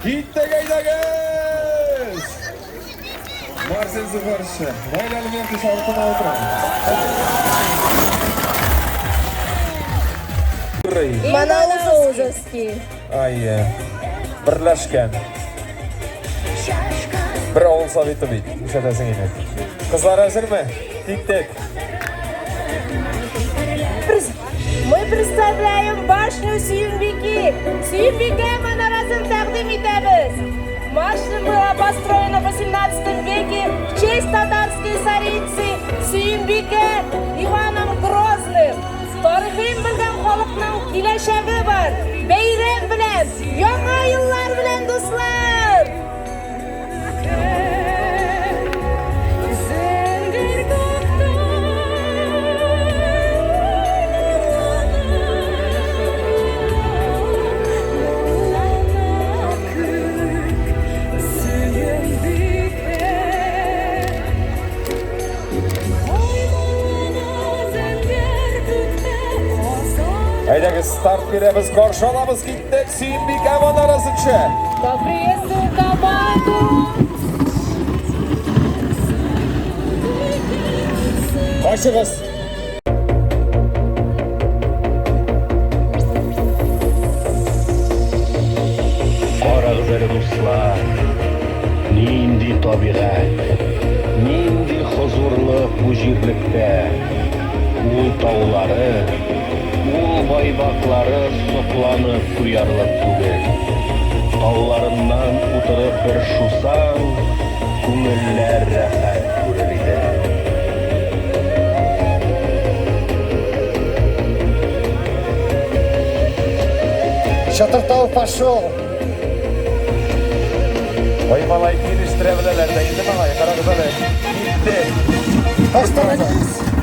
Киттек, әйдәгез! Марсель Зуфарчы, Наил Әлмиевич артына утыра. Манаузовский. Ай, берләшкән. Бер авыл советы бит, нишләтәсең инде. Кызлар әзерме? Киттек. Мы представляем башню Сююмбики. Сююмбике манарасын тәкъдим итәбез. Башня была построена в 18 веке в честь татарской царицы Сююмбике Иваном Грозным. Тарихын белгән халыкның киләчәге бар. Бәйрәм белән, яңа еллар белән, дуслар! Әйдәгез, старт бирәбез, каршы алабыз, киттек, Сөембикә манарасынчы. Поприветствуем команду! Ачыгыз. Карагыз әле, дуслар, нинди табигать, нинди хозурлык бу җирлектә. Ул таулары, ул байбаклары сокланып туярлык түгел. Тауларыннан утырып бер шусаң, күңелләр рәхәт күрер иде. Чатыртау пошел! Ой, малай, килештерә беләләр дә инде, малай, карагыз әле. Китте. Остановись!